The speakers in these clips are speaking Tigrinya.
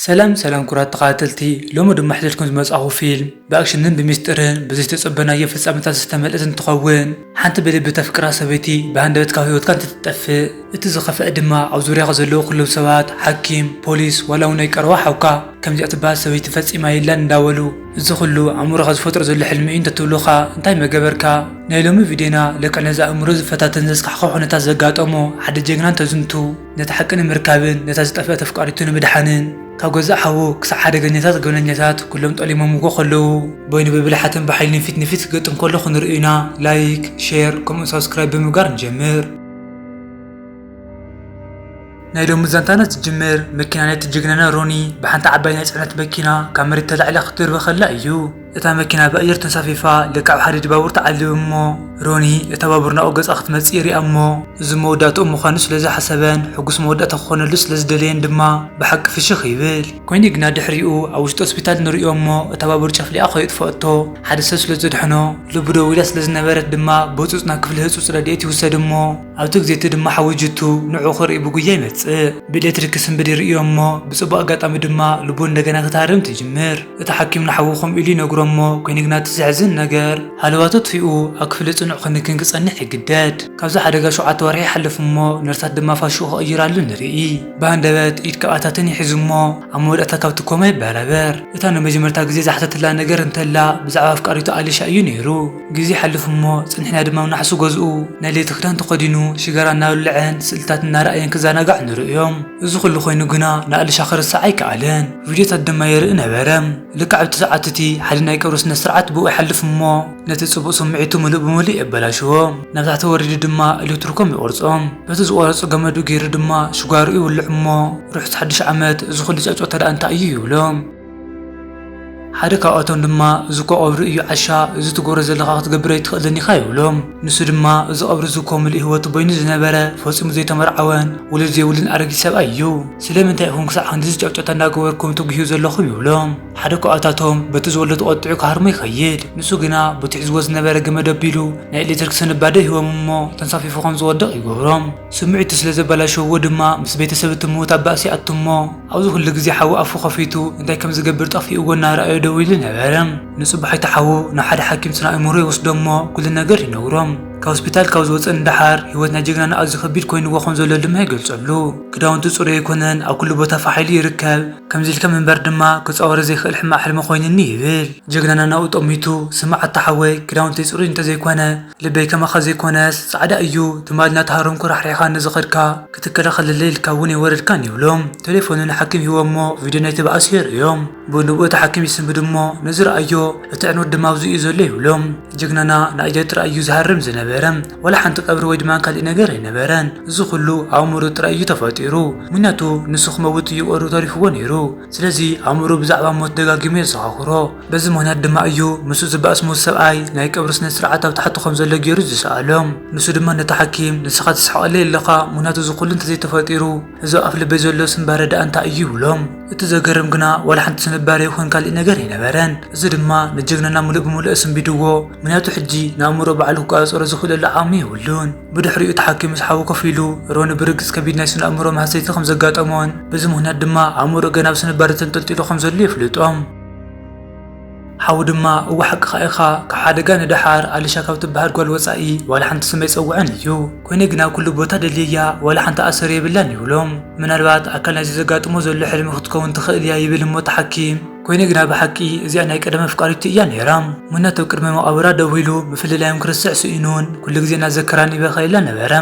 ሰላም ሰላም ኩራት ተኸታተልቲ፣ ሎሚ ድማ ሒዘልኩም ዝመጻኹ ፊልም ብኣክሽንን ብሚስጥርን ብዘይተጸበናዮ ፍጻመታት ዝተመልአት እንትኸውን፣ ሓንቲ ብልቢ ተፍቅራ ሰበይቲ ብሃንደበት ካብ ህይወትካ እንትትጠፍእ፣ እቲ ዝኸፍአ ድማ ኣብ ዙርያኻ ዘለዉ ኩሎም ሰባት፣ ሓኪም፣ ፖሊስ፣ ዋላ እውን ናይ ቀረባ ሓውካ፣ ከምዚኣ ትበሃል ሰበይቲ ፈጺማ የላን እንዳበሉ፣ እዚ ኩሉ ኣእምሮኻ ዝፈጥሮ ዘሎ ሕልሚ እዩ እንተትብሉኻ እንታይ መገበርካ? ናይ ሎሚ ቪድዮና ልክዕ ነዚ ኣእምሮ ዝፈታተን ዘስካሕክሖ ኩነታት ዘጋጠሞ ሓደ ጀግና እንተዝንቱ፣ ነቲ ሓቂ ንምርካብን ነታ ዝጠፍአት ኣፍቃሪቱ ንምድሓንን ካብ ገዛእ ሓዉ ክሳብ ሓደገኛታት ገበነኛታት ኩሎም ጠሊሞምዎ ከለዉ፣ በይኑ ብብልሓትን ብሓይልን ፊት ንፊት ክገጥም ከሎ ክንርእዩ ኢና። ላይክ፣ ሼር ከምኡ ሳብስክራይብ ብምግባር ንጀምር። ናይ ሎሚ ዛንታና ዝጅምር መኪና ናይቲ ጅግናና ሮኒ ብሓንቲ ዓባይ ናይ ጽዕነት መኪና ካብ መሬት ተላዒላ ክትድርበ ከላ እዩ። እታ መኪና ብኣየር ተንሳፊፋ ልክዕ ኣብ ሓደ ባቡር ትዓልብ እሞ፣ ሮኒ እታ ባቡር ናብኡ ገጻ ክትመጽእ ይሪኣ እሞ፣ እዚ መወዳእትኡ ምዃኑ ስለ ዝሓሰበን ሕጉስ መወዳእታ ክኾነሉ ስለ ዝደለየን ድማ ብሓቂ ፍሽኽ ይብል። ኮይኑ ግና ድሕሪኡ ኣብ ውሽጢ ሆስፒታል ንሪኦ እሞ፣ እታ ባቡር ጨፍሊቓ ከየጥፈአቶ ሓደ ሰብ ስለ ዘድሐኖ፣ ልቡ ደው ኢላ ስለ ዝነበረት ድማ ብህጹጽ ናብ ክፍሊ ህጹጽ ረድኤት ይውሰድ እሞ፣ ኣብቲ ግዜ እቲ ድማ ሓዊ ጅቱ ንዕኡ ክርኢ ብጉያ ይመጽእ። ብኤሌክትሪክ ክስንብድ ይርእዮ እሞ፣ ብጽቡቕ ኣጋጣሚ ድማ ልቡ እንደገና ክትሃርም ትጅምር። እቲ ሓኪም ንሓዉ ከምኡ ኢሉ ይነግሮ እሞ፣ ኮይኑ ግና እቲ ዘሕዝን ነገር፣ ሃለዋቱ ኣጥፊኡ ኣብ ክፍሊ ጽኑዕ ክንክን ክጸንሕ ይግደድ። ካብዚ ሓደጋ ሸውዓተ ወርሒ ይሓልፍ እሞ፣ ነርሳት ድማ ፋሽኡ ክቕይራሉ ንርኢ። ብሃንደበት ኢድ ካብኣታተን ይሕዝ እሞ፣ ኣብ መወዳእታ ካብቲ ኮማ ይበራበር። እታ ንመጀመርታ ግዜ ዝሓተትላ ነገር እንተላ፣ ብዛዕባ ኣፍቃሪቱ ኣሊሻ እዩ ነይሩ። ግዜ ይሓልፍ እሞ፣ ጽንሕና ድማ ኣብ ናሕሱ ገዝኡ ናይ ለይቲ ክዳን ተኸዲኑ ሽጋራ እናበልዐን ስእልታት እናረኣየን ክዘናጋዕ ንርእዮም። እዚ ኩሉ ኮይኑ ግና ንኣልሻ ክርስዓ ኣይከኣለን። ቪድዮታት ድማ የርኢ ነበረ። ልክዕ ኣብቲ ሰዓት እቲ ሓደ ናይ ቀብሪ ስነ ስርዓት ብኡ ይሓልፍ እሞ ነቲ ጽቡቕ ስምዒቱ ምሉእ ብምሉእ የበላሽዎ። ናብ ታሕቲ ወሪዱ ድማ ኤሌክትሪኮም ይቆርጾም። በቲ ዝቆረጾ ገመዱ ገይሩ ድማ ሽጓርኡ ይውልዕ እሞ ርሑስ ሓድሽ ዓመት፣ እዚ ኩሉ ጫጫታ ደኣ እንታይ እዩ ይብሎም። ሓደ ካብኣቶም ድማ እዚ እኮ ቀብሪ እዩ ዓሻ፣ እዚ ትገብሮ ዘለኻ ክትገብር ኣይትኽእልን ኢኻ ይብሎም። ንሱ ድማ እዚ ቀብሪ እዚ እኮ ምሉእ ህይወቱ በይኑ ዝነበረ ፈጺሙ ዘይተመርዓወን ውሉድ ዘይብሉን ኣረጊት ሰብኣይ እዩ። ስለምንታይ ኢኹም ክሳዕ ክንድዚ ጫውጫውታ እንዳገበርኩም ትጉህዩ ዘለኹም ይብሎም። ሓደ ካብኣታቶም በቲ ዝበሎ ተቖጢዑ ክሃርሞ ይኸይድ። ንሱ ግና በቲ ሒዝዎ ዝነበረ ገመድ ኣቢሉ ናይ ኤሌክትሪክ ስንባደ ይህቦም እሞ ተንሳፊፉ ከም ዝወድቕ ይገብሮም። ስምዒቱ ስለ ዘበላሸውዎ ድማ ምስ ቤተሰብ እቲ ምዉት ኣብ ባእሲ ይኣቱ እሞ ኣብዚ ኩሉ ግዜ ሓዊ ኣፉ ከፊቱ እንታይ ከም ዝገብር ጠፊእዎ እናረኣዮ ደው ኢሉ ነበረ። ንጽባሒቱ ሓዉ ናብ ሓደ ሓኪም ስነ ኣእምሮ ይወስዶ እሞ ኩሉ ነገር ይነግሮም። ካብ ሆስፒታል ካብ ዝወጸ ንደሓር ህይወት ናይ ጀግናና ኣዝዩ ከቢድ ኮይንዎ ከም ዘሎ ድማ ይገልጸሉ። ክዳውንቱ ጽሩይ ኣይኮነን፣ ኣብ ኩሉ ቦታ ፋሕ ኢሉ ይርከብ። ከምዚ ኢልካ ምንባር ድማ ክጻወሮ ዘይክእል ሕማቕ ሕልሚ ኮይኑኒ ይብል። ጀግናና ናብኡ ጠሚቱ፣ ስማዕ ኣታ ሓወይ፣ ክዳውንተይ ጽሩይ እንተዘይኮነ፣ ልበይ ከማኻ ዘይኮነስ ጻዕዳ እዩ፣ ትማሊ እናተሃረምኩ ራሕሪሕካኒ ዝኸድካ፣ ክትከላኸለለይ ኢልካ እውን ኣይወረድካን ይብሎ። ቴሌፎኑ ንሓኪም ሂቦ እሞ ቪድዮ ናይቲ ባእሲ የርእዮም። ብኡ ንብኡ እቲ ሓኪም ይስንብድ እሞ ነዚ ረኣዮ፣ እቲ ዕንወት ድማ ኣብዚ እዩ ዘሎ ይብሎ። ጀግናና ንኣየር ጥራይ እዩ ዝሃርም ዝነበረ። ዋላ ሓንቲ ቀብሪ ወይ ድማ ካልእ ነገር ኣይነበረን። እዚ ኩሉ ኣእምሮ ጥራይ እዩ ተፈጢሩ። ምኽንያቱ ንሱ ክመውት እዩ ቀሩ ተሪፍዎ ነይሩ። ስለዚ ኣእምሮ ብዛዕባ ሞት ደጋጊሙ የዘኻኽሮ። በዚ ምኽንያት ድማ እዩ ምስኡ ዝበኣስ ምዉት ሰብኣይ ናይ ቀብሪ ስነ ስርዓት ኣብ ታሕቲ ከም ዘሎ ገይሩ ዝሰኣሎ። ንሱ ድማ ነቲ ሓኪም ንስኻ ትስሕቐለይ ኣለኻ፣ ምኽንያቱ እዚ ኩሉ እንተዘይተፈጢሩ እዚ ኣብ ኣፍ ልበይ ዘሎ ስንባደ ደኣ እንታይ እዩ ይብሎ። እቲ ዘገርም ግና ዋላ ሓንቲ ስንባደ ይኹን ካልእ ነገር ኣይነበረን። እዚ ድማ ንጀግናና ምሉእ ብምሉእ ኣስንቢድዎ፣ ምኽንያቱ ሕጂ ንኣእምሮ ባዕሉ ክቆጻጸሮ ዝኽእለሉ ዓቕሚ የብሉን። ብድሕሪኡ እቲ ሓኪም ምስ ሓዉ ኮፍ ኢሉ ሮኒ ብርግጽ ከቢድ ናይ ስነ ኣእምሮ ማህሰይቲ ከም ዘጋጠሞን በዚ ምኽንያት ድማ ኣእምሮኡ ገና ኣብ ስንባደ ተንጠልጢሉ ከም ዘሎ የፍልጦም። ሓዉ ድማ እወ ሓቅኻ ኢኻ፣ ካብ ሓደጋ ንደሓር ኣሊሻ ካብ ትበሃል ጓል ወጻኢ ዋላ ሓንቲ ስም ኣይጸውዐን እዩ። ኮይነ ግና ኣብ ኩሉ ቦታ ደልየያ ዋላ ሓንቲ ኣሰር የብላን ይብሎም። ምናልባት ኣካል ናይዚ ዘጋጥሞ ዘሎ ሕልሚ ክትከውን ትኽእል እያ ይብል እሞ እቲ ሓኪም። ኮይነ ግና ብሓቂ እዚኣ ናይ ቀደም ኣፍቃሪቱ እያ ነይራ። ምኽንያቱ ኣብ ቅድሚ መቓብራ ደው ኢሉ ምፍልላዮም ክርስዕ ስኢኑን ኩሉ ግዜ እናዘከራን ይበኽየላ ነበረ።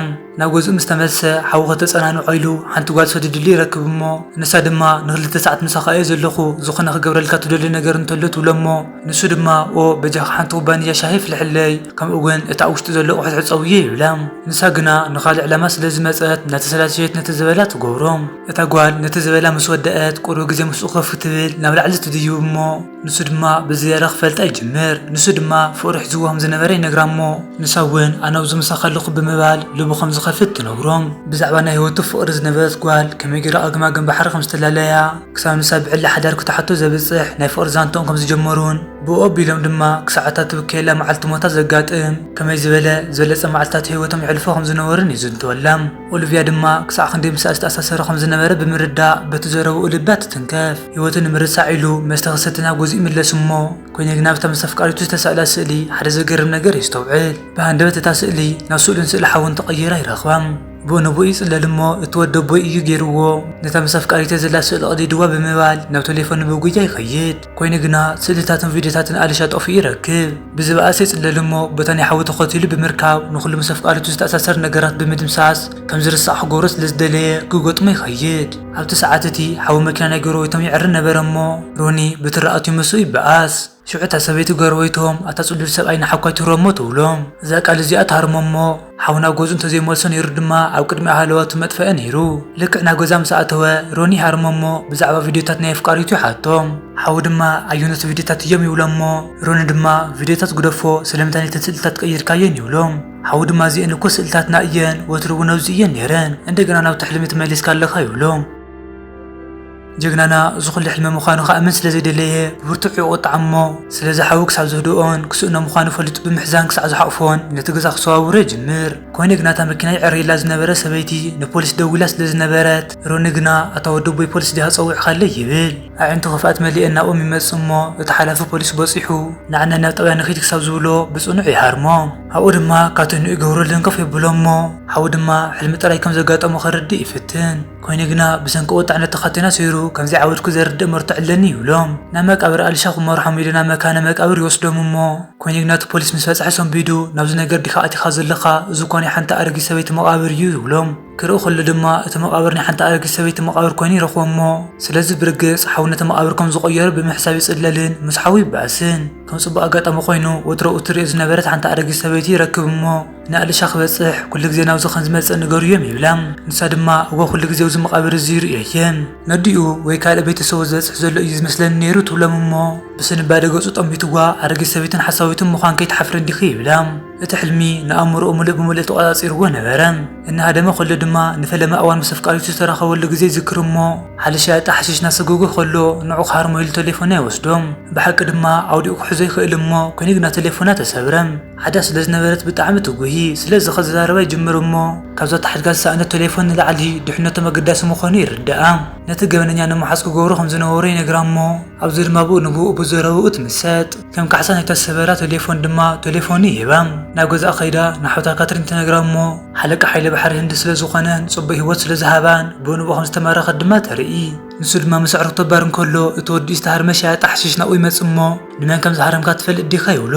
ናብ ገዝኡ ምስ ተመልሰ ሓዉ ከተጸናንዖ ኢሉ ሓንቲ ጓል ሰዲድሉ ይረክብ እሞ ንሳ ድማ ንክልተ ሰዓት ምሳኻ እየ ዘለኹ፣ ዝኾነ ክገብረልካ ትደልዮ ነገር እንተሎ ትብሎ እሞ ንሱ ድማ ኦ በጃኻ ሓንቲ ኩባንያ ሻሂ ኣፍልሕለይ፣ ከምኡ እውን እቲ ኣብ ውሽጢ ዘሎ ኣቑሑት ዕጸውዮ ይብላ። ንሳ ግና ንኻልእ ዕላማ ስለ ዝመጸት እናተሰላሰየት ነቲ ዝበላ ትገብሮ። እታ ጓል ነቲ ዝበላ ምስ ወደአት ቁሩብ ግዜ ምስኡ ኮፍ ክትብል ናብ ላዕሊ ትድይብ እሞ ንሱ ድማ ብዝያዳ ክፈልጣ ይጅምር። ንሱ ድማ ፍቕሪ ሒዝዎ ከም ዝነበረ ይነግራ እሞ ንሳ እውን ኣነ ኣብዚ ምሳኻ ኣለኹ ብምባል ልቡ ከም ዝኸፍት ትነግሮ። ብዛዕባ ናይ ህይወቱ ፍቕሪ ዝነበረት ጓል ከመይ ገይራ ኣግማግም ባሕሪ ከም ዝተላለያ ክሳብ ንሳ ብዕሊ ሓዳር ክትሓቶ ዘብጽሕ ናይ ፍቕሪ ዛንትኦም ከም ዝጀመሩን ብኡ ኣቢሎም ድማ ክሳዕ እታ ትብከየላ መዓልቲ ሞታ ዘጋጥም ከመይ ዝበለ ዝበለጸ መዓልትታት ህይወቶም የሕልፎ ከም ዝነበሩን ይዝንትወላ። ኦሊቭያ ድማ ክሳዕ ክንደይ ምስኣ ዝተኣሳሰረ ከም ዝነበረ ብምርዳእ በቲ ዘረብኡ ልባ ትትንከፍ። ህይወቱ ንምርሳዕ ኢሉ መስተ ክሰቲ ናብ ገዝኡ ይምለስ እሞ፣ ኮይነ ግና ኣብታ ምስ ኣፍቃሪቱ ዝተሳእላ ስእሊ ሓደ ዘገርም ነገር የስተውዕል። ብሃንደበት እታ ስእሊ ናብ ስእልን ስእሊ ሓውን ተቐይራ ይረኽባ። ብኡ ንብኡ ይጽለል እሞ፣ እቲ ወዲ ኣቦይ እዩ ገይርዎ፣ ነታ ምስ ኣፍቃሪተ ዘላ ስእሊ ቀዲድዋ ብምባል ናብ ቴሌፎን ብጉያ ይኸይድ። ኮይኑ ግና ስእልታትን ቪድዮታትን ኣልሻ ጠፊኡ ይረክብ። ብዝበኣሰ ይጽለል እሞ፣ በታ ናይ ሓዊ ተኸቲሉ ብምርካብ ንኹሉ ምስ ኣፍቃሪቱ ዝተኣሳሰር ነገራት ብምድምሳስ ከም ዝርሳዕ ክገብሮ ስለ ዝደለየ ክገጥሞ ይኸይድ። ኣብቲ ሰዓት እቲ ሓዊ መኪና ናይ ጎረቤቶም ይዕሪ ነበረ እሞ፣ ሮኒ ብትረኣቱ ምስኡ ይበኣስ። ሽዑ እታ ሰበይቲ ጎረቤቶም ኣታ ጽሉል ሰብኣይ ንሓኳይ ትህሮ እሞ ትብሎም። እዛ ቃል እዚኣ ትሃርሞ እሞ፣ ሓው ናብ ገዝኡ እንተዘይመልሶ ነይሩ ድማ ኣብ ቅድሚኣ ሃለዋቱ መጥፈአ ነይሩ። ልክዕ ናብ ገዛ ምስ ኣተወ፣ ሮኒ ይሃርሞ እሞ ብዛዕባ ቪድዮታት ናይ ኣፍቃሪቱ ይሓቶም። ሓው ድማ ኣየኖት ቪድዮታት እዮም ይብሎ እሞ፣ ሮኒ ድማ ቪድዮታት ግደፎ፣ ስለምንታይ ነተን ስእልታት ቀይርካየን ይብሎም። ሓው ድማ እዚአን እኮ ስእልታትና እየን፣ ወትሩ እውን ኣብዚ እየን ነይረን፣ እንደገና ናብቲ ሕልሚ ተመሊስካ ኣለኻ ይብሎም። ጀግናና እዚ ኩሉ ሕልሚ ምዃኑ ክኣምን ስለ ዘይደለየ ብብርቱዕ ይቑጣዕ እሞ፣ ስለዚ ሓዊ ክሳብ ዘህድኦን ክስእኖ ምዃኑ ፈሊጡ ብምሕዛን ክሳዕ ዝሓቑፎን ነቲ ገዛ ክሰዋውሮ ይጅምር። ኮይኑ ግና እታ መኪና ይዕረየላ ዝነበረ ሰበይቲ ንፖሊስ ደዊላ ስለ ዝነበረት፣ ሮኒ ግና ኣታ ወዲ ኣቦይ ፖሊስ ዲኻ ጸዊዕካለይ ይብል። ኣዒንቱ ክፍኣት መሊአን ናብኦም ይመጽእ እሞ፣ እቲ ሓላፊ ፖሊስ በጺሑ ንዓና ናብ ጣብያ ንኺድ ክሳብ ዝብሎ ብጽኑዕ ይሃርሞ። ኣብኡ ድማ ካተንኡ ይገብረሉን ኮፍ የብሎ እሞ፣ ሓዊ ድማ ሕልሚ ጥራይ ከም ዘጋጠሞ ከረድእ ይፍትን። ኮይኑ ግና ብሰንኪ ቁጣዕ ነቲ ካቴና ሰይሩ ከም ዘይዓወድኩ ዘርድእ መርትዖ ኣለኒ ይብሎም። ናብ መቃብር ኣልሻ ክመርሖም ኢሉ ናብ መካነ መቃብር ይወስዶም እሞ፣ ኮይኑ ግና እቲ ፖሊስ ምስ በጽሐ ሰንቢዱ ናብዚ ነገር ዲኻ ኣቲኻ ዘለኻ፣ እዚ እኮ ናይ ሓንቲ ኣረጊት ሰበይቲ መቃብር እዩ ይብሎም። ክርኢ ከሎ ድማ እቲ መቃብር ናይ ሓንቲ ኣረጊት ሰበይቲ መቃብር ኮይኑ ይረኽቦ እሞ፣ ስለዚ ብርግጽ ሓዊ ነቲ መቃብር ከም ዝቐየሮ ብምሕሳብ ይጽለልን ምስ ሓዊ ይበኣስን። ከም ጽቡቕ ኣጋጣሚ ኮይኑ ወትሮኡ ትሪኦ ዝነበረት ሓንቲ ኣረጊት ሰበይቲ ይረክብ እሞ፣ ንኣልሻ ክበጽሕ ኩሉ ግዜ ናብዚ ከም ዝመጽእ ንገርዮም ይብላ። ንሳ ድማ እወ ኩሉ ግዜ ኣብዚ መቃብር እዚ ይርእዮ እየ። ነዲኡ ወይ ካልእ ቤተሰቡ ዝበጽሕ ዘሎ እዩ ዝመስለኒ ነይሩ ትብሎም እሞ፣ ብስንባደ ገጹ ጠሚትዋ ኣረጊት ሰበይትን ሓሳዊትን ምዃን ከይትሓፍሪ እንዲኺ ይብላ። እቲ ሕልሚ ንኣእምሮኡ ምሉእ ብምሉእ ተቖጻጺርዎ ነበረ። እናሃደመ ከሎ ድማ ንፈለማ እዋን ምስ ኣፍቃሪቱ ዝተራኸበሉ ግዜ ይዝክር እሞ፣ ሓደ ሸያጢ ሓሽሽ እናሰጎገ ከሎ ንዑ ክሃርሞ ኢሉ ቴሌፎና ይወስዶ። ብሓቂ ድማ ኣውዲቑ ክሕዞ ይኽእል እሞ፣ ኮይኑ ግና ቴሌፎና ተሰብረ። ዓዳ ስለ ዝነበረት ብጣዕሚ ትጉሂ፣ ስለዚ ከዘራርባ ይጅምር እሞ፣ ካብዛ ተሓድጋ ዝሰኣነት ቴሌፎን ንላዕሊ ድሕነቶም ኣገዳሲ ምዃኑ ይርድኣ። ነቲ ገበነኛ ንምሓዝ ክገብሮ ከም ዝነበሮ ይነግራ እሞ፣ ኣብዚ ድማ ብኡ ንብኡ ብዘረብኡ ትምሰጥ። ከም ካሕሳ ናይታ ዝሰበራ ቴሌፎን ድማ ቴሌፎኑ ይህባ። ናብ ገዛኣ ከይዳ ንሓውታ ካትሪን ትነግራ እሞ፣ ሓለቃ ሓይሊ ባሕሪ ህንዲ ስለ ዝኾነን ጽቡቕ ህይወት ስለ ዝሃባን ብንብኡ ከም ዝተማረኸት ድማ ተርኢ። ንሱ ድማ ምስ ኣዕሩኽቱ ክባር እንከሎ፣ እቲ ወዲ ዝተሃርመ ሸያጢ ሓሽሽ ናብኡ ይመጽእ እሞ፣ ንመን ከም ዝሃረምካ ትፈልጥ ዲኻ ይብሎ።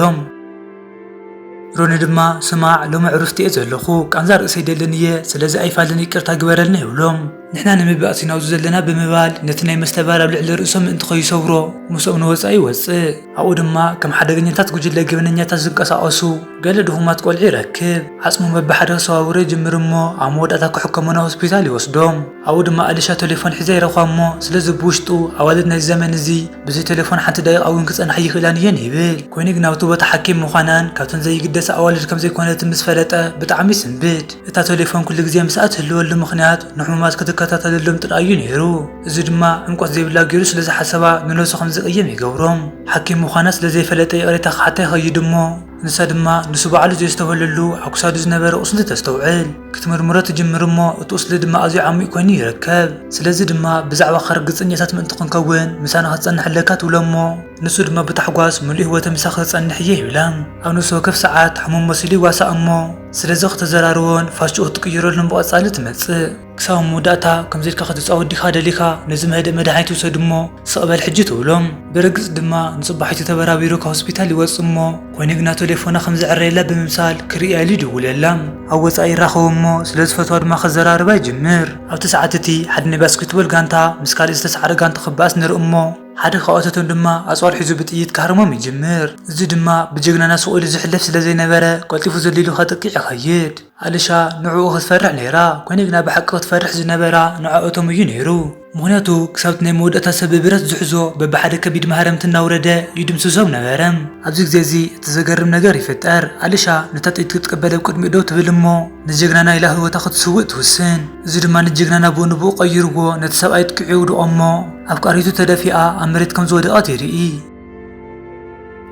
ሮኒ ድማ፣ ስማዕ፣ ሎሚ ዕሩፍቲ እየ ዘለኹ፣ ቃንዛ ርእሰይ ደልን እየ፣ ስለዚ ኣይፋልን ይቅርታ ግበረልና ይብሎ። ንሕና ንምባእሲ ናብዚ ዘለና ብምባል ነቲ ናይ መስተ ባር ኣብ ልዕሊ ርእሶም ምእንቲ ከይሰብሮ ምስኦም ንወጻኢ ይወጽእ። ኣብኡ ድማ ከም ሓደገኛታት ጉጅለ ገበነኛታት ዝንቀሳቐሱ ገለ ድኹማት ቆልዑ ይረክብ። ዓጽሞም በብሓደ ክሰባብሩ ይጅምር እሞ ኣብ መወዳእታ ክሕከሙ ናብ ሆስፒታል ይወስዶም። ኣብኡ ድማ ኣሊሻ ቴሌፎን ሒዛ ይረኽባ እሞ ስለዚ ብውሽጡ ኣዋልድ ናይዚ ዘመን እዚ ብዘይ ቴሌፎን ሓንቲ ደቂቃ እውን ክጸንሓ ይኽእላን እየን ይብል። ኮይኑ ግን ኣብቲ ቦታ ሓኪም ምዃናን ካብተን ዘይግደሳ ኣዋልድ ከም ዘይኮነትን ምስ ፈለጠ ብጣዕሚ ይስንብድ። እታ ቴሌፎን ኩሉ ግዜ ምስኣ ትህልወሉ ምኽንያት ንሕሙማት ክትከታተለሎም ጥራይ እዩ ነይሩ። እዚ ድማ ዕምቆት ዘይብላ ገይሩ ስለ ዝሓሰባ ንነብሱ ከም ዝቕየም ይገብሮ። ሓኪም ምዃና ስለ ዘይፈለጠ ይቕሬታ ክሓታ ይኸይድ እሞ ንሳ ድማ ንሱ ባዕሉ ዘየስተውህለሉ ኣብ ክሳዱ ዝነበረ ቁስሊ ተስተውዕል። ክትምርምሮ ትጅምር እሞ እቲ ቁስሊ ድማ ኣዝዩ ዓሚቕ ኮይኑ ይርከብ። ስለዚ ድማ ብዛዕባ ርግጸኛታት ምእንቲ ክንከውን ምሳና ክትጸንሕ ኣለካ ትብሎ እሞ ንሱ ድማ ብታሕጓስ ምሉእ ህይወተይ ምሳኺ ክጸንሕ እየ ይብላ። ኣብ ነፍሲ ወከፍ ሰዓት ሕሙም መሲሉ ይዋሳእ እሞ ስለዚ ከተዘራርቦን ፋሽኡ ክትቅይረሉን ብቐጻሊ ትመጽእ። ክሳብ ኣብ መወዳእታ ከምዚ ኢልካ ክትጻወት ዲኻ ደሊኻ ነዚ መህደእ መድሃኒት ውሰድ እሞ ስቕ በል ሕጂ ትብሎ። ብርግጽ ድማ ንጽባሒቱ ተበራቢሩ ካብ ሆስፒታል ይወጽእ እሞ ኮይኑ ግና ቴሌፎና ከም ዝዕረየላ ብምምሳል ክርእያ ኢሉ ይድውለላ። ኣብ ወጻኢ ይራኸቡ እሞ ስለ ዝፈትዋ ድማ ከዘራርባ ይጅምር። ኣብቲ ሰዓት እቲ ሓደ ናይ ባስኬትቦል ጋንታ ምስ ካልእ ዝተሳዕረ ጋንታ ክበኣስ ንርኢ እሞ ሓደ ካብኣታቶም ድማ ኣጽዋር ሒዙ ብጥይት ክሃርሞም ይጅምር። እዚ ድማ ብጀግናና ስቕ ኢሉ ዝሕለፍ ስለ ዘይነበረ ቀልጢፉ ዘሊሉ ከጥቅዕ ይኸይድ። ኣልሻ ንዕኡ ክትፈርሕ ነይራ፣ ኮይኑ ግና ብሓቂ ክትፈርሕ ዝነበራ ንዕኣቶም እዩ ነይሩ። ምኽንያቱ ክሳብ እቲ ናይ መወዳእታ ሰብ ብብረት ዝሕዞ በብሓደ ከቢድ ማህረምቲ እናውረደ ይድምስሶም ነበረ። ኣብዚ ግዜ እዚ እቲ ዘገርም ነገር ይፍጠር። ኣልሻ ነታ ጥይት ክትቅበል ኣብ ቅድሚኡ ደው ትብል እሞ ንጀግናና ኢላ ህይወታ ክትስውእ ትውስን። እዚ ድማ ንጀግናና ብኡ ንብኡ ቀይርዎ ነቲ ሰብኣይ ኣጥቂዑ ይውድቖ እሞ ኣፍቃሪቱ ተደፊኣ ኣብ መሬት ከም ዝወደቐት ይርኢ።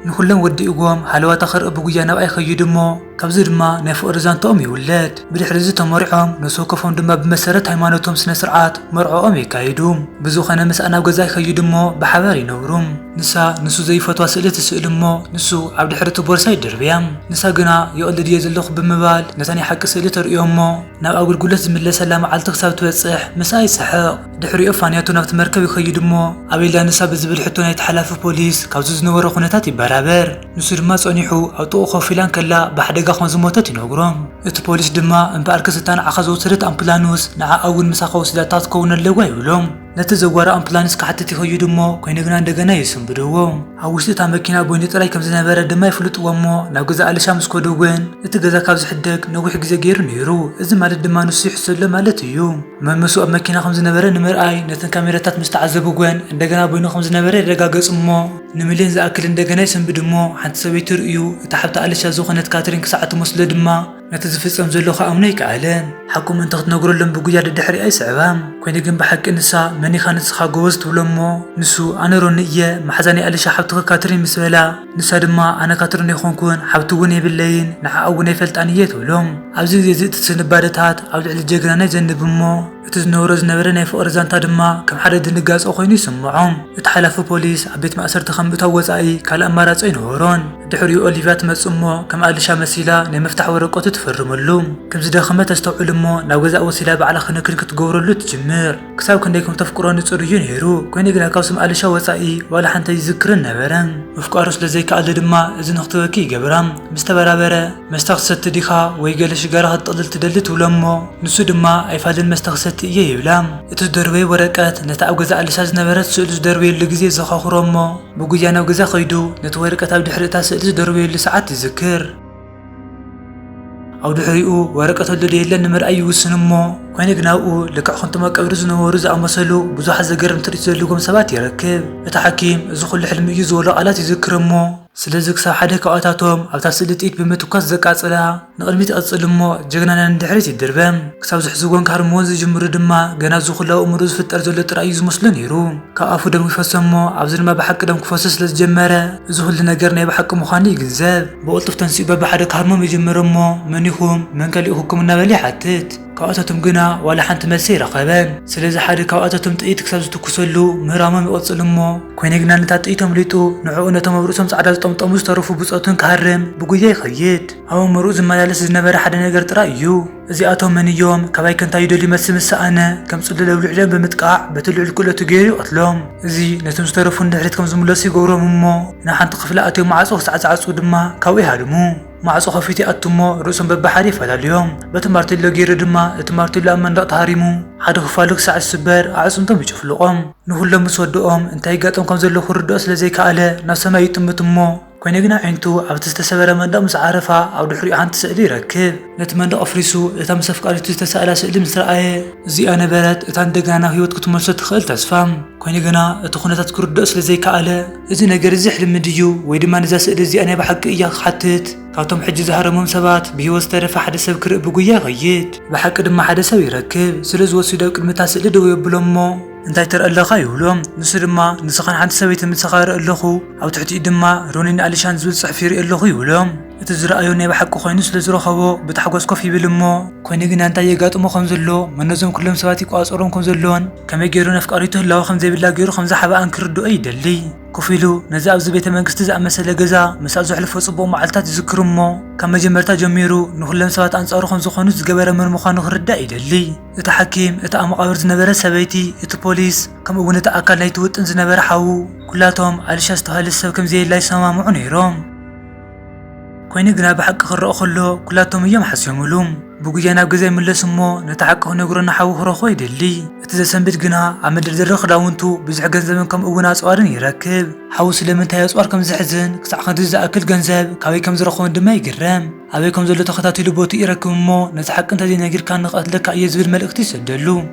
ንኹሎም ወዲእዎም ሃለዋታ ክርኢ ብጉያ ናብኣ ይኸይድ እሞ፣ ካብዚ ድማ ናይ ፍቕሪ ዛንታኦም ይውለድ። ብድሕሪ እዚ ተመሪዖም፣ ነፍሲ ወከፎም ድማ ብመሰረት ሃይማኖቶም ስነ ስርዓት መርዕኦም የካይዱ። ብዝኾነ ምስኣ ናብ ገዛ ይኸይድ እሞ ብሓባር ይነብሩ። ንሳ ንሱ ዘይፈትዋ ስእሊ ትስእል እሞ፣ ንሱ ኣብ ድሕሪ እቲ ቦርሳ ይድርብያ። ንሳ ግና "ይቕልድ እየ ዘለኹ" ብምባል ነታ ናይ ሓቂ ስእሊ ተርእዮ እሞ፣ ናብ ኣገልግሎት ዝምለሰላ መዓልቲ ክሳብ ትበጽሕ ምስኣ ይስሕቕ። ድሕሪኡ ፋንያቱ ናብቲ መርከብ ይኸይድ እሞ፣ ኣቤላ ንሳ ብዝብል ሕቶ ናይቲ ሓላፊ ፖሊስ ካብዚ ዝነበሮ ኩነታት ይበራበር። ንሱ ድማ ጸኒሑ ኣብ ጥቕኡ ኮፍ ኢላ እንከላ ብሓደጋ ከም ዝሞተት ይነግሮ። እቲ ፖሊስ ድማ "እምበኣርከስ እታ ንዓኻ ዝወሰደት ኣምቡላንስ ንዓኣ እውን ምሳኻ ወሲዳታ ክትከውን ኣለዋ" ይብሎ። ነቲ ዘዋሪ ኣምቡላንስ ክሓትት ይኸይድ እሞ፣ ኮይኑ ግና እንደገና ይስንብድዎ። ኣብ ውሽጢ እታ መኪና በይኑ ጥራይ ከም ዝነበረ ድማ ይፍልጥዎ እሞ፣ ናብ ገዛ ኣልሻ ምስ ከዱ እውን እቲ ገዛ ካብ ዝሕደግ ነዊሕ ግዜ ገይሩ ነይሩ። እዚ ማለት ድማ ንሱ ይሕሱ ኣሎ ማለት እዩ። መመሱ ኣብ መኪና ከም ዝነበረ ንምርኣይ ነተን ካሜራታት ምስ ተዓዘቡ እውን እንደገና በይኑ ከም ዝነበረ የረጋገጽ እሞ፣ ንሚልዮን ዝኣክል እንደገና ይሰንብድ እሞ፣ ሓንቲ ሰበይቲ ርእዩ እታ ሓብቲ ኣልሻ ዝኾነት ካትሪን ክሳዕ እትመስሎ ድማ ነቲ ዝፍጸም ዘሎ ክኣምኖ ኣይከኣለን። ሓቁ ምእንቲ ክትነግረሎም ብጉያ ደድሕሪኣ ይስዕባ። ኮይኑ ግን ብሓቂ ንሳ "መን ኢኻ ንስኻ ጎበዝ?" ትብሎ እሞ፣ ንሱ "ኣነ ሮኒ እየ፣ መሓዛ ናይ ኣልሻ ሓብትኺ ካትሪን" ምስ በላ፣ ንሳ ድማ "ኣነ ካትሪን ኣይኮንኩን፣ ሓብቲ እውን የብለይን፣ ንዓኣ እውን ኣይፈልጣን እየ" ትብሎ። ኣብዚ ግዜ እዚ እቲ ስንባደታት ኣብ ልዕሊ ጀግናና ይዘንብ እሞ፣ እቲ ዝነብሮ ዝነበረ ናይ ፍቕሪ ዛንታ ድማ ከም ሓደ ድንጋጸ ኮይኑ ይስምዖ። እቲ ሓላፊ ፖሊስ ኣብ ቤት ማእሰርቲ ካብ ምእታው ወጻኢ ካልእ ኣማራጺ ኣይነበሮን። ድሕሪኡ ኦሊቭያ ትመጽእ እሞ፣ ከም ኣልሻ መሲላ ናይ ምፍታሕ ወረቀቱ ትፈርመሉ። ከም ዝደኸመ ተስተውዕል እሞ፣ ናብ ገዛእ ወሲዳ ባዕላ ክንክን ክትገብረሉ ትጅምር። ክሳብ ክንደይ ከም ተፍቅሮ ንጹር እዩ ነይሩ። ኮይኑ ግና ካብ ስም ኣልሻ ወጻኢ ዋላ ሓንቲ ኣይዝክርን ነበረ። ምፍቃሩ ስለ ዘይከኣለ ድማ እዚ ንክትበኪ ይገብራ። ምስ ተበራበረ፣ "መስተ ክትሰቲ ዲኻ ወይ ገለ ሽጋራ ክትጥልል ትደሊ?" ትብሎ እሞ፣ ንሱ ድማ "ኣይፋልን መስተ ክሰቲ እየ" ይብላ። እቲ ዝደርበዮ ወረቀት ነቲ ኣብ ገዛ ኣልሻ ዝነበረት ስእሉ ዝደርበየሉ ግዜ ዘኻኽሮ እሞ፣ ብጉያ ናብ ገዛ ከይዱ ነቲ ወረቀት ኣብ ድሕሪ እታ ስእሊ ዝደርበየሉ ሰዓት ይዝክር። ኣብ ድሕሪኡ ወረቀት ኣሎ ዶ የለን ንምርኣይ ይውስን እሞ፣ ኮይኑ ግና ኣብኡ ልክዕ ከምቶም ኣብ ቀብሪ ዝነበሩ ዝኣመሰሉ ብዙሓት ዘገርም ትርኢት ዘለዎም ሰባት ይረክብ። እቲ ሓኪም "እዚ ኩሉ ሕልሚ እዩ" ዝበሎ ቃላት ይዝክር እሞ፣ ስለዚ ክሳብ ሓደ ካብኣታቶም ኣብታ ስእሊ ጥይት ብምትኳስ ዘቃጽላ፣ ንቕድሚት ይቕጽል እሞ፣ ጀግናና ንድሕሪት ይድርበ። ክሳብ ዝሕዝዎን ክሃርምዎን ዝጅምሩ ድማ፣ ገና እዚ ኩሉ ኣብ ኣእምሮ ዝፍጠር ዘሎ ጥራይ እዩ ዝመስሎ ነይሩ። ካብ ኣፉ ደም ይፈሶ እሞ፣ ኣብዚ ድማ ብሓቂ ደም ክፈሶ ስለ ዝጀመረ፣ እዚ ኩሉ ነገር ናይ ብሓቂ ምዃኑ ይግንዘብ። ብቕልጡፍ ተንሲኡ በብሓደ ክሃርሞም ይጅምር እሞ፣ "መን ኢኹም? መን ከሊእኹኩም?" እናበለ ይሓትት። ካብኣታቶም ግና ዋላ ሓንቲ መልሲ ኣይረኸበን። ስለዚ ሓደ ካብኣታቶም ጥይት ክሳብ ዝትኩሰሉ ምህራሞም ይቕጽል እሞ፣ ኮይነ ግና ነታ ጥይት ኣምሊጡ ንዕኡ ነቶም ኣብ ርእሶም ጻዕዳ ዝጠምጠሙ ዝተረፉ ብጾቱን ክሃርም ብጉያ ይኸይድ። ኣብ ኣእምሮኡ ዝመላለስ ዝነበረ ሓደ ነገር ጥራይ እዩ። "እዚኣቶም መን እዮም? ካባይ ከ እንታይ ይደልዩ?" መልሲ ምስ ሰኣነ፣ ከም ጽሉል ኣብ ልዕሊኦም ብምጥቃዕ በቲ ልዑል ክእለቱ ገይሩ ይቐትሎም። እዚ ነቶም ዝተረፉ ንድሕሪት ከም ዝምለሱ ይገብሮም እሞ፣ ንሓንቲ ክፍሊ ኣትዮም ማዕጾ ክሳዕ ዝዓጽዉ ድማ ካብኡ ይሃድሙ። ማዕጾ ከፊቱ ይኣቱ እሞ ርእሶም በብሓደ ይፈላልዮም። በቲ ማርቴሎ ገይሩ ድማ እቲ ማርቴሎ ኣብ መንደቕ ተሃሪሙ ሓደ ክፋሉ ክሳዕ ዝስበር ኣዕጽምቶም ይጭፍልቖም። ንኹሎም ምስ ወድኦም እንታይ ይጋጠም ከም ዘሎ ክርድኦ ስለ ዘይከኣለ ናብ ሰማይ ይጥምት እሞ፣ ኮይነ ግና ኣዒንቱ ኣብቲ ዝተሰበረ መንደቕ ምስ ዓረፋ ኣብ ድሕሪኡ ሓንቲ ስእሊ ይረክብ። ነቲ መንደቕ ኣፍሪሱ እታ ምስ ኣፍቃሪቱ ዝተሳእላ ስእሊ ምስ ረኣየ፣ እዚኣ ነበረት እታ እንደገና ናብ ህይወት ክትመልሶ ትኽእል ተስፋ። ኮይኑ ግና እቲ ኩነታት ክርድኦ ስለ ዘይከኣለ፣ "እዚ ነገር እዚ ሕልሚ ድዩ ወይ ድማ ነዛ ስእሊ እዚኣ ናይ ብሓቂ እያ?" ክሓትት፣ ካብቶም ሕጂ ዝሃረሞም ሰባት ብህይወት ዝተረፈ ሓደ ሰብ ክርኢ ብጉያ ይኸይድ። ብሓቂ ድማ ሓደ ሰብ ይረክብ። ስለዚ ወሲዱ ኣብ ቅድሚ እታ ስእሊ ደው የብሎ እሞ፣ "እንታይ ትርኢ ኣለኻ?" ይብሎ። ንሱ ድማ፣ "ንስኻን ሓንቲ ሰበይቲ ምሳኻ እርኢ ኣለኹ፣ ኣብ ትሕቲኡ ድማ ሮኒን ኣሊሻን ዝብል ጽሑፍ ይርኢ ኣለኹ" ይብሎ። እቲ ዝረኣዮ ናይ ብሓቂ ኮይኑ ስለ ዝረኸቦ ብታሕጓስ ኮፍ ይብል እሞ፣ ኮይኑ ግና እንታይ የጋጥሞ ከም ዘሎ፣ መን ነዞም ኩሎም ሰባት ይቆጻጸሮም ከም ዘሎን ከመይ ገይሩ ነፍቃሪቱ ህላወ ከም ዘይብላ ገይሩ ከም ዝሓብኣን ክርድኦ ይደሊ። ኮፍ ኢሉ ነዚ ኣብዚ ቤተ መንግስቲ ዝኣመሰለ ገዛ ምስኣ ዘሕልፎ ጽቡቕ መዓልታት ይዝክር እሞ፣ ካብ መጀመርታ ጀሚሩ ንኹሎም ሰባት ኣንጻሩ ከም ዝኾኑ ዝገበረ መን ምዃኑ ክርዳእ ይደሊ። እቲ ሓኪም፣ እታ ኣብ መቓብር ዝነበረት ሰበይቲ፣ እቲ ፖሊስ፣ ከምኡ እውን እቲ ኣካል ናይቲ ውጥን ዝነበረ ሓዉ፣ ኩላቶም ኣልሻ ዝተባህለት ሰብ ከም ዘየላ ይሰማምዑ ነይሮም። ኮይኑ ግና ብሓቂ ክረኣ ከሎ ኩላቶም እዮም ሓስዮምሉ። ብጉያ ናብ ገዛ ይምለስ እሞ ነቲ ሓቂ ክነግሮ ንሓዉ ክረኽቦ ይደሊ። እቲ ዘሰንብድ ግና ኣብ መደርደሪ ክዳውንቱ ብዙሕ ገንዘብን ከምኡ እውን ኣጽዋርን ይረክብ። ሓዉ ስለምንታይ ኣጽዋር ከም ዝሕዝን ክሳዕ ክንድዚ ዝኣክል ገንዘብ ካበይ ከም ዝረኸቦን ድማ ይግረም። ኣበይ ከም ዘሎ ተኸታቲሉ ቦትኡ ይረክብ እሞ ነቲ ሓቂ እንተዘይነጊርካኒ ክቐትለካ እየ ዝብል መልእኽቲ ይሰደሉ።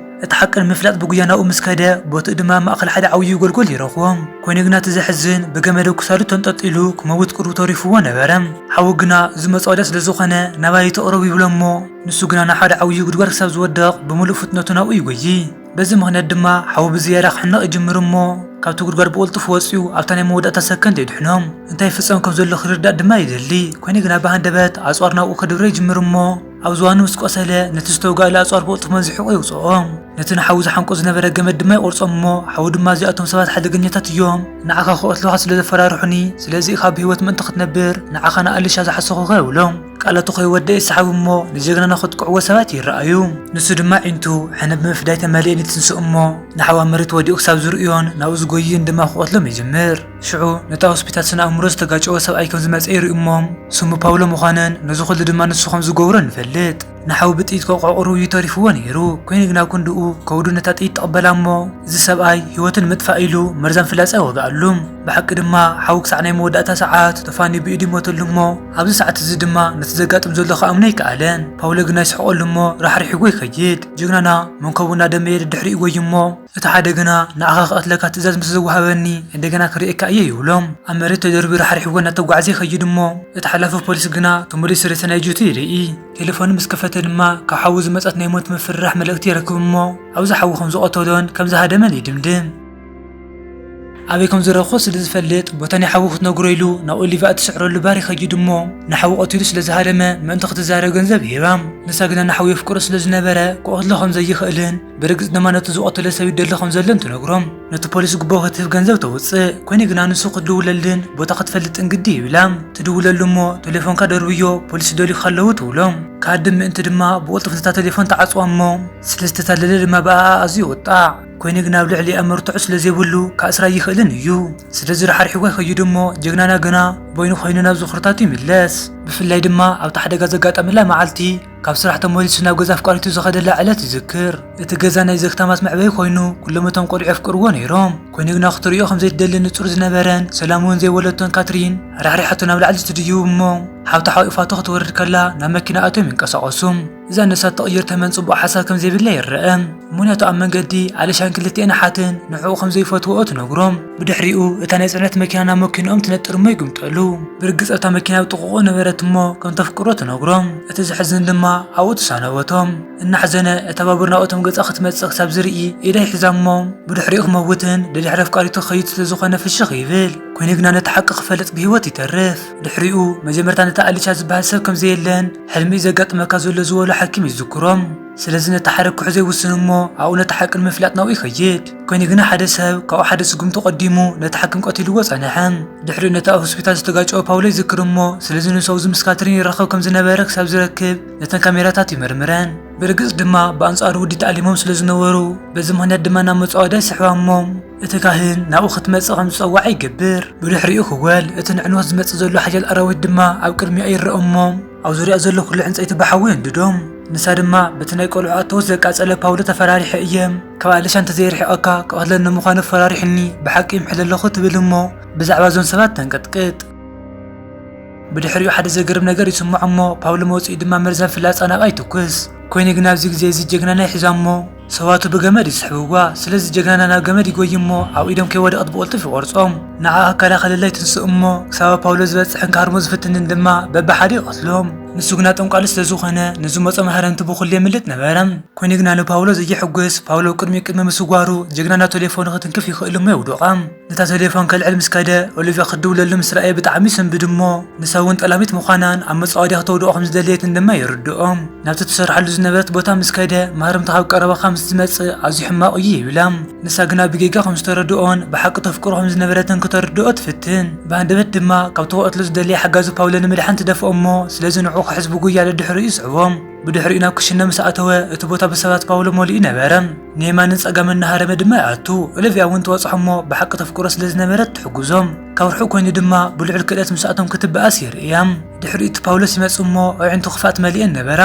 እቲ ሓቂ ንምፍላጥ ብጉያ ናብኡ ምስ ከደ፣ ቦትኡ ድማ ኣብ ማእከል ሓደ ዓብዪ ጎልጎል ይረኽቦ። ኮይኑ ግና እቲ ዘሕዝን ብገመድ ኣብ ክሳዱ ተንጠልጢሉ ክመውት ቅሩብ ተሪፍዎ ነበረ። ሓዉ ግና እዚ መጻወድያ ስለ ዝኾነ ናባይ ኣይትቕረቡ ይብሎ እሞ ንሱ ግና ናብ ሓደ ዓብዪ ጉድጓድ ክሳብ ዝወድቕ ብምሉእ ፍጥነቱ ናብኡ ይጎዪ። በዚ ምኽንያት ድማ ሓዉ ብዝያዳ ክሕነቕ ይጅምር እሞ ካብቲ ጉድጓድ ብቕልጡፍ ወጺኡ ኣብታ ናይ መወዳእታ ሰከንድ የድሕኖም። እንታይ ይፍጸም ከም ዘሎ ክርዳእ ድማ ይደሊ። ኮይኑ ግና ብሃንደበት ኣጽዋር ናብኡ ከድብረ ይጅምር እሞ፣ ኣብ ዝባኑ ምስ ቆሰለ፣ ነቲ ዝተወግኣሉ ኣጽዋር ብቕልጡፍ መዚሑ የውጽኦ። ነቲ ንሓዊ ዝሓንቆ ዝነበረ ገመድ ድማ ይቖርጾም እሞ፣ ሓዊ ድማ፣ "እዚኣቶም ሰባት ሓደገኛታት እዮም፣ ንዓኻ ክቐትሉኻ ስለ ዘፈራርሑኒ፣ ስለዚ ኢኻ ብህይወት ምእንቲ ክትነብር፣ ንዓኻ ንኣሊሻ ዝሓሰኹኻ" ይብሎ። ቃላቱ ከይወደእ ይሰሓብ እሞ፣ ንጀግናና ከጥቅዕዎ ሰባት ይረኣዩ። ንሱ ድማ ዒንቱ ሕነ ብምፍዳይ ተመሊኤን ይትንስእ እሞ፣ ንሓዊ ኣብ መሬት ወዲቑ ክሳብ ዝርእዮን ናብኡ ዝጎይን ድማ ክቐትሎም ይጅምር። ሽዑ ነታ ሆስፒታል ስነ ኣእምሮ ዝተጋጨወ ሰብኣይ ከም ዝመጸ ይርኢ እሞ፣ ስሙ ፓውሎ ምዃንን ነዚ ኩሉ ድማ ንሱ ከም ዝገብሮ ንፈልጥ። ንሓዊ ብጥይት ከቋቑሩ እዩ ተሪፍዎ ነይሩ። ኮይኑ ግና ክንድኡ ከብዱ ነታ ጥይት ተቐበላ እሞ፣ እዚ ሰብኣይ ህይወቱ ንምጥፋእ ኢሉ መርዛም ፍላጻ ይወግኣሉ። ብሓቂ ድማ ሓዊ ክሳዕ ናይ መወዳእታ ሰዓት ተፋንዩ ብኢዱ ይሞተሉ እሞ፣ ኣብዚ ሰዓት እዚ ድማ ነቲ ዘጋጥም ዘሎ ክኣምኖ ኣይከኣለን። ፓውሎ ግና ይስሕቐሉ እሞ ራሕሪሕዎ ይኸይድ። ጅግናና መንከቡ እናደመየ ድድሕሪኡ ይጎይ እሞ፣ እቲ ሓደ ግና ንዓኻ ክቐትለካ ትእዛዝ ምስ ዝወሃበኒ እንደገና ክርእየካ እየ ይብሎ። ኣብ መሬት ተደርቢዩ ራሕሪሕዎ እናተጓዕዘ ይኸይድ እሞ፣ እቲ ሓላፊ ፖሊስ ግና ተመሊሱ ሬሳ ናይ ጁቲ ይርኢ። ቴሌፎኑ ምስ ከፈተ ድማ ካብ ሓዊ ዝመጸት ናይ ሞት ምፍርራሕ መልእኽቲ ይረክብ እሞ፣ ኣብዚ ሓዊ ከም ዝቐተሎን ከም ዝሃደመን ይድምድም። ኣበይ ከም ዝረኽቦ ስለ ዝፈልጥ፣ ቦታ ናይ ሓዊ ክትነግሮ ኢሉ ናብ ኦሊቭያ እትስዕረሉ ባር ይኸይድ እሞ፣ ንሓዊ ቀቲሉ ስለ ዝሃደመ ምእንቲ ክትዛረብ ገንዘብ ይህባ። ንሳ ግና ንሓዊ የፍቅሮ ስለ ዝነበረ፣ ክቐትሎ ከም ዘይኽእልን ብርግጽ ድማ ነቲ ዝቐተሎ ሰብ ይደሊ ከም ዘሎን ትነግሮ። ነቲ ፖሊስ ጉቦ ክትህብ ገንዘብ ተውጽእ። ኮይኑ ግና ንሱ ክትድውለልን ቦታ ክትፈልጥን ግዲ ይብላ። ትድውለሉ እሞ፣ "ቴሌፎንካ ደርብዮ፣ ፖሊስ ይደልዩኻ ኣለዉ" ትብሎ። ክሃድም ምእንቲ ድማ ብቕልጡፍ ነታ ቴሌፎን ትዓጽዋ እሞ፣ ስለ ዝተታለለ ድማ ብኣኣ ኣዝዩ ይቑጣዕ። ኮይኑ ግና ኣብ ልዕሊኣ መርትዖ ስለ ዘይብሉ፣ ከእስራ ኣይኽእልን እዩ። ስለዚ ራሕሪሕዋ ይኸይድ እሞ፣ ጀግናና ግና በይኑ ኮይኑ ናብ ዝኽርታቱ ይምለስ። ብፍላይ ድማ ኣብታ ሓደጋ ዘጋጠመላ መዓልቲ፣ ካብ ስራሕ ተመሊሱ ናብ ገዛ ኣፍቃሪቱ ዝኸደላ ዕለት ይዝክር። እቲ ገዛ ናይ ዘግታማት መዕበዪ ኮይኑ፣ ኩሎም እቶም ቆልዑ የፍቅርዎ ነይሮም። ኮይኑ ግና ክትርእዮ ከም ዘይትደሊ ንጹር ዝነበረን ሰላም እውን ዘይወለቶን ካትሪን፣ ራሕሪሓቶ ናብ ላዕሊ ትድይቡ እሞ፣ ሓብታ ሓቂፋቶ ክትወርድ ከላ ናብ መኪና ኣትዮም ይንቀሳቐሱ። እዛ ንሳ እትቕይር ተመን ጽቡቕ ሓሳብ ከም ዘይብላ ይረአ። ምኽንያቱ ኣብ መንገዲ ኣሊሻን ክልቲኤን ኣሓትን ንዕኡ ከም ዘይፈትውኦ ትነግሮም። ብድሕሪኡ እታ ናይ ጽዕነት መኪና ናብ መኪንኦም ትነጥር እሞ ይግምጠሉ። ብርግጽ እታ መኪና ኣብ ጥቕኡ ነበረት እሞ ከም ተፍቅሮ ትነግሮም። እቲ ዘሕዝን ድማ ኣብኡ ተሳነበቶም። እናሕዘነ እታ ባቡር ናብኡቶም ገጻ ክትመጽእ ክሳብ ዝርኢ ኢዳ ይሕዛ እሞ ብድሕሪኡ ክመውትን ደድሕሪ ኣፍቃሪቱ ክኸይድ ስለ ዝኾነ ፍሽኽ ይብል። ኮይኑ ግና ነቲ ሓቂ ክፈልጥ ብህይወት ይተርፍ። ድሕሪኡ መጀመርታ ነቲ ኣሊሻ ዝበሃል ሰብ ከም ዘየለን ሕልሚ እዩ ዘጋጥመካ ዘሎ ዝበሎ ሓኪም ይዝክሮም። ስለዚ ነቲ ሓደ ክሕዞ ይውስን እሞ ኣብኡ ነቲ ሓቂ ንምፍላጥ ናብኡ ይኸይድ። ኮይኑ ግና ሓደ ሰብ ካብኡ ሓደ ስጉምቲ ቀዲሙ ነቲ ሓኪም ቀቲልዎ ጸንሐ። ድሕሪኡ ነቲ ኣብ ሆስፒታል ዝተጋጨወ ፓውሎ ይዝክር እሞ ስለዚ ንሱ ኣብዚ ምስ ካትሪን ይራኸብ ከም ዝነበረ ክሳብ ዝረክብ ነተን ካሜራታት ይምርምረን። ብርግጽ ድማ ብኣንጻሩ ውዲት ኣሊሞም ስለ ዝነበሩ በዚ ምኽንያት ድማ ናብ መጻወድያ ይስሕባ እሞ እቲ ካህን ናብኡ ክትመጽእ ከም ዝጸውዓ ይገብር። ብድሕሪኡ ክወል እቲ ንዕንወት ዝመጽእ ዘሎ ሓያል ኣራዊት ድማ ኣብ ቅድሚኣ ይረአ እሞ ኣብ ዙርያ ዘሎ ኩሉ ዕንጸይቲ ብሓዊ የንድዶ። ንሳ ድማ በቲ ናይ ቆልዑ ኣተውስ ዘቃጸለ ፓውሎ ተፈራሪሐ እየ፣ ካብ ኣሊሻ እንተዘይርሒቐካ ክቐትለኒ ምዃኑ ፈራሪሑኒ፣ ብሓቂ ይምሕል ኣለኹ ትብል እሞ ብዛዕባ እዞም ሰባት ተንቀጥቅጥ። ብድሕሪኡ ሓደ ዘገርም ነገር ይስምዖ እሞ ፓውሎ መውጽኢ ድማ መርዛም ፍላጻ ናብኣ ይትኩስ። ኮይኑ ግን ኣብዚ ግዜ እዚ ጀግናና ይሕዛ እሞ ሰባቱ ብገመድ ይስሕብዋ። ስለዚ ጀግናና ናብ ገመድ ይጎይ እሞ ኣብ ኢዶም ከይወደቐት ብቕልጡፍ ይቖርጾም። ንዓኣ ክከላኸለላ ይትንስእ እሞ ክሳብ ኣብ ፓውሎ ዝበጽሕን ክሃርሞ ዝፍትንን ድማ በብሓደ ይቐትሎም። ንሱ ግና ጠንቋሊ ስለ ዝኾነ ንዝመጾ ማህረምቲ ብኹሉ የምልጥ ነበረ። ኮይኑ ግና ንፓውሎ ዘየሕጉስ፣ ፓውሎ ቅድሚ ቅድሚ ምስዋሩ ጀግናና ቴሌፎኑ ክትንክፍ ይኽእል እሞ የውድቓ። ነታ ቴሌፎን ከልዕል ምስ ከደ ኦሊቭያ ክትድውለሉ ምስ ረኣየ ብጣዕሚ ይስንብድ እሞ ንሳ እውን ጠላሚት ምዃናን ኣብ መጻወድያ ክተውድቖ ከም ዝደለየትን ድማ የርድኦ። ናብቲ ትሰርሓሉ ዝነበረት ቦታ ምስ ከደ ማህረምቲ ካብ ቀረባኻ ምስ ዝመጽእ ኣዝዩ ሕማቕ እዩ ይብላ። ንሳ ግና ብጌጋ ከም ዝተረድኦን ብሓቂ ተፍቅሮ ከም ዝነበረትን ክተርድኦ ትፍትን። ብሃንደበት ድማ ካብቲ ክቐትሎ ዝደለየ ሓጋዚ ፓውሎ ንምድሓን ትደፍኦ እሞ ስለዚ ንዕኡ ክሕዝ ብጉያ ደድሕሪኡ ይስዕቦ። ብድሕሪኡ ናብ ክሽነ ምስ ኣተወ እቲ ቦታ ብሰባት ፓውሎ መሊኡ ነበረ። ንየማንን ጸጋምን እናሃረመ ድማ ይኣቱ። ኦሊቭያ እውን ትበጽሖ እሞ ብሓቂ ተፍቅሮ ስለ ዝነበረት ትሕግዞም። ካብ ርሑቕ ኮይኑ ድማ ብልዑል ክእለት ምስኣቶም ክትበኣስ የርእያ። ድሕሪኡ እቲ ፓውሎስ ይመጽእ እሞ ኣዒንቱ ክፍኣት መሊኤን ነበራ።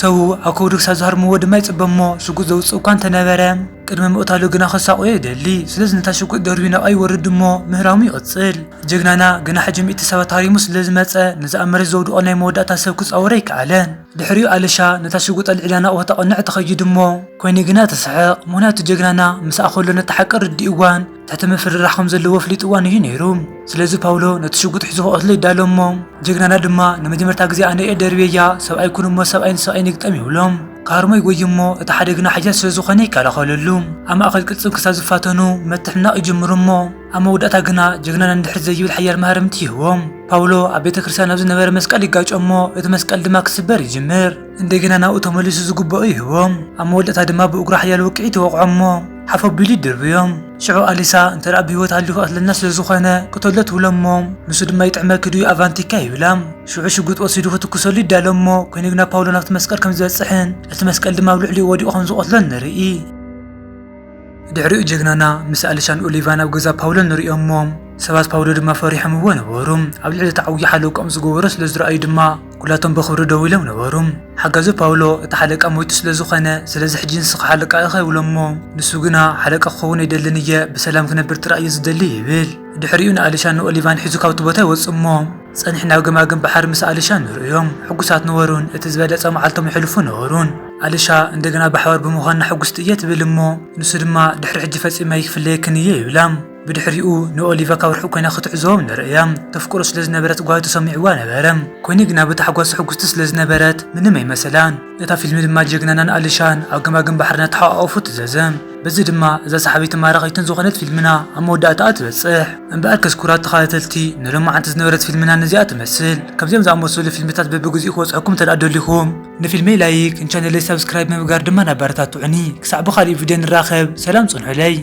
ሰቡ ኣብ ከብዱ ክሳብ ዝሃርምዎ ድማ ይጽበ እሞ ሽጉጥ ዘውጽእ እኳ እንተነበረ ቅድሚ ምቕታሉ ግና ከሳቕዮ ይደሊ። ስለዚ ነታ ሽጉጥ ደርብዩ ናብኣ ይወርድ እሞ ምህራሙ ይቕጽል። ጀግናና ግና ሕጂ ሚእቲ ሰባት ሃሪሙ ስለ ዝመጸ ነዚ ኣብ መሬት ዘውድቖ ናይ መወዳእታ ሰብ ክጻወሮ ኣይከኣለን። ድሕሪኡ ኣልሻ ነታ ሽጉጥ ኣልዒላ ናብኡ ከተቕንዕ ትኸይድ እሞ ኮይኑ ግና ትስሕቕ። ምኽንያቱ ጀግናና ምስኣ ከሎ ነቲ ሓቂ ርዲእዋን ትሕቲ ምፍርራሕ ከም ዘለዎ ኣፍሊጥዋን እዩ ነይሩ። ስለዚ ፓውሎ ነቲ ሽጉጥ ሒዙ ክቐትሎ ይዳሎ እሞ ጀግናና ድማ ንመጀመርታ ግዜ ኣነ እየ ደርብየያ፣ ሰብኣይ ኩን እሞ ሰብኣይ ንሰብኣይ ንግጠም ይብሎም። ክሃርሞ ይጎይ እሞ፣ እቲ ሓደ ግና ሓያል ስለ ዝኾነ ይከላኸለሉ። ኣብ ማእከል ቅልጽም ክሳብ ዝፋተኑ መትሕናቕ ይጅምሩ እሞ፣ ኣብ መወዳእታ ግና ጀግናና ንድሕሪት ዘይብል ሓያል ማህረምቲ ይህቦም። ፓውሎ ኣብ ቤተ ክርስቲያን ኣብ ዝነበረ መስቀል ይጋጮ እሞ፣ እቲ መስቀል ድማ ክስበር ይጅምር። እንደገና ናብኡ ተመሊሱ ዝግብኦ ይህቦም። ኣብ መወዳእታ ድማ ብእግሩ ሓያል ውቅዒት ይወቕዖ እሞ፣ ሓፍ ኣቢሉ ይድርብዮም። ሽዑ ኣሊሳ፣ "እንተ ደኣ ብህይወት ሃልዩ ክቐትለና ስለ ዝኾነ፣ ቅተሎ" ትብሎ እሞ፣ ንሱ ድማ፣ "ይጥዕመኪ ድዩ ኣቫንቲካ?" ይብላ። ሽዑ ሽጉጥ ወሲዱ ክትኩሰሉ ይዳሎ እሞ፣ ኮይኑ ግና ፓውሎ ናብቲ መስቀል ከም ዝበጽሕን፣ እቲ መስቀል ድማ ኣብ ልዕሊኡ ወዲቑ ከም ዝቐትሎን ንርኢ። ድሕሪኡ ጀግናና ምስ ኣሊሻን ኦሊቫን ኣብ ገዛ ፓውሎ ንሪኦሞ፣ ሰባት ፓውሎ ድማ ፈሪሖምዎ ነበሩ። ኣብ ልዕሊ እቲ ዓብዪ ሓለቆም ዝገበሮ ስለ ዝረኣዩ ድማ፣ ኩላቶም ብኽብሪ ደው ኢሎም ነበሩ። ሓጋዚ ፓውሎ፣ "እቲ ሓለቃ ሞይቱ ስለ ዝኾነ፣ ስለዚ ሕጂ ንስኻ ሓለቃ ኢኻ" ይብሎ እሞ፣ ንሱ ግና፣ "ሓለቃ ክኸውን ኣይደልን እየ፣ ብሰላም ክነብር ጥራይ እየ ዝደሊ" ይብል። ድሕሪኡ ንኣሊሻን ንኦሊቫን ሒዙ ካብቲ ቦታ ይወጽእ እሞ፣ ጸኒሕና ኣብ ገማግም ባሕሪ ምስ ኣሊሻን ንርእዮም። ሕጉሳት ነበሩን፣ እቲ ዝበለጸ መዓልቶም የሕልፉ ነበሩን። ኣሊሻ፣ "እንደገና ብሓባር ብምዃንና ሕጉስቲ እየ" ትብል እሞ፣ ንሱ ድማ፣ "ድሕሪ ሕጂ ፈጺመ ኣይክፍለየክን እየ" ይብላ። ብድሕሪኡ ንኦሊቫ ካብ ርሑቕ ኮይና ክትዕዘቦም ንርእያ። ተፍቅሮ ስለ ዝነበረት ጓሂ ተሰሚዕዋ ነበረ። ኮይኑ ግና ብታሕጓስ ሕጉስቲ ስለ ዝነበረት ምንም ኣይመሰላን። እታ ፊልም ድማ ጀግናናን ኣሊሻን ኣብ ገማግም ባሕሪ እናተሓቋቐፉ ትዘዘም። በዚ ድማ እዛ ሰሓቢትን ማራኺትን ዝኾነት ፊልምና ኣብ መወዳእታኣ ትበጽሕ። እምበኣርከስ ክቡራት ተኸታተልቲ፣ ንሎማዓንቲ ዝነበረት ፊልምና ነዚኣ ትመስል። ከምዚኦም ዝኣመሰሉ ፊልምታት በብግዚኡ ክበጽሐኩም እንተ ደኣ ደሊኹም፣ ንፊልመይ ላይክ፣ ንቻነለይ ሳብስክራይብ ምግባር ድማ ኣበረታትዑኒ። ክሳዕ ብኻልእ ቪድዮ ንራኸብ፣ ሰላም ጽንሑለይ።